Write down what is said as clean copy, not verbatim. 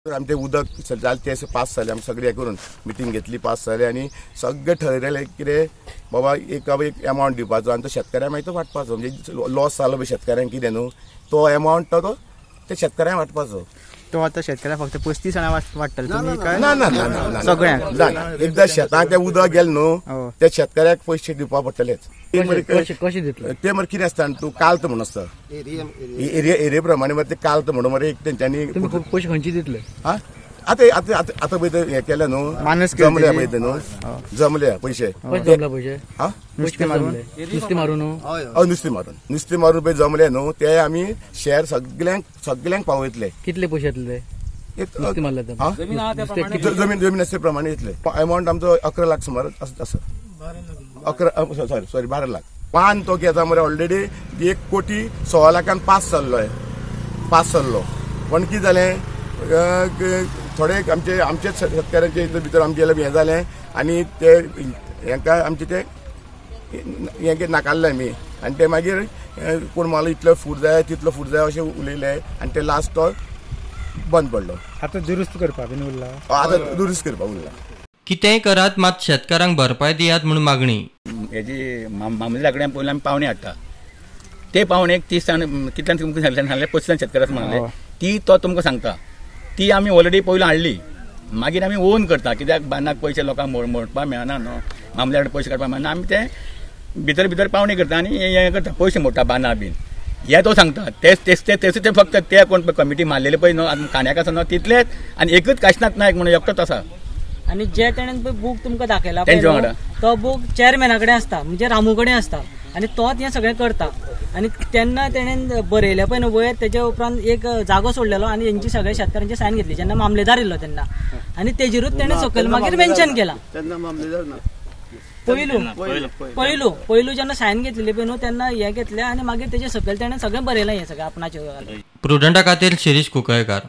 आमचें उदक जालें तें पास जालें, आमी सगळें हें करून मिटींग घेतली, पास जालें आनी सगळें ठरयलें कितें बाबा एक एक एमावंट दिवपाचो आनी तो शेतकऱ्यांक मागीर तो वांटपाचो, म्हणजे लॉस जालो पळय शेतकऱ्यांक कितें न्हू तो एमावंट तो ते शेतकऱ्यांक वांटपाचो. तो आतां शेतकऱ्यांक फक्त 35 जाणां वांट्टले तुमी काय? ना ना ना, सगळ्यांक ना. एकदां शेतांक तें उदक गेलें न्हू त्या शेतकऱ्याक पयशे दिवपाक पडटलेच. कशें दितले ते मरे कितें आसता तूं काल्त म्हणून आसता एरिया एरिये प्रमाणे मरे ते काल्त म्हणून मरे एक तेंच्यांनी पयशे खंयचे दितले. हा आतां आतां आतां आतां पळय हें केलें न्हू, जमले पळय ते न्हू, जमले पयशे. जमले पयशे हा नुस्तें मारून, नुस्तें मारून, हय नुस्तें मारून, नुस्तें मारून पळय जमले न्हू ते आमी शेअर सगल्यांक सगल्यांक पावयतले. कितले पयशे येतले? नुस्तें मारले जमीन जमीन आसते प्रमाणे येतले. एमावंट आमचो 11 लाख सुमार आसा, 11 सॉरी सॉरी 12 लाख. पान तो घेता मरे ऑलरेडी 1,16,00,000 पास जाल्लो आहे, पास जाल्लो. पण कितें जालें थोडे आमचे आमचेच शेतकऱ्यांचे भितर आमचे हें जालें आनी ते हेंका आमचे ते हें नाकारले आमी आनी ते मागीर कोण म्हाल इतलो फूट जाय तितलो फूट जाय अशें उलयले आनी ते लास्ट तो बंद पडलो. आतां दुरुस्त करपाक बीन उरला, आतां दुरुस्त करपाक उरला. कितेंय करात मात शेतकारांक भरपाय दियात म्हूण मागणी. हेजी मामलेदारा कडेन पयलीं आमी पावणी हाडटा, ते पावणेक 30 जाण कितल्यान तुमकां सांगलें 25 जाण शेतकार आसा म्हणलें ती तो तुमकां सांगता ती आमी ऑलरेडी पयलीं हाडली, मागीर आमी ओन करता कित्याक बांदाक पयशे लोकांक मोडपाक मेळना न्हू, मामलेदारा कडेन पयशे काडपाक मेळना, आमी ते भितर भितर पावणी करता आनी हें करता पयशे मोडटा बांदा बीन. हे तो सांगता तेच तेच तेच ते फक्त ते कोण कमिटी मारलेले पळय न्हू आतां खाण्याक आसा न्हू तितलेच आनी एकूच काशनाथ नायक म्हणून एकटोच आसा. आनी जे तेणें पळय बूक तुमकां दाखयला पळय तो बूक चेअरमॅना कडेन आसता, म्हणजे रामू कडेन आसता आनी तोच हें सगळें करता. आनी तेन्ना तेणें बरयलें पळय न्हू वयर, तेजे उपरांत एक जागो सोडलेलो आनी हेंची सगळ्या शेतकारांची सायन घेतली जेन्ना मामलेदार येयल्लो तेन्ना, आनी तेजेरूच तेणें सकयल मागीर मेन्शन केलां. पयलू पयलू पयलू जेन्ना सायन घेतलेली पळय न्हू तेन्ना हें घेतलें आनी मागीर तेजे सकयल तेणें सगळें बरयलां हें सगळें आपणाचें. प्रुडंटा खातीर शिरीष कुंकळकार.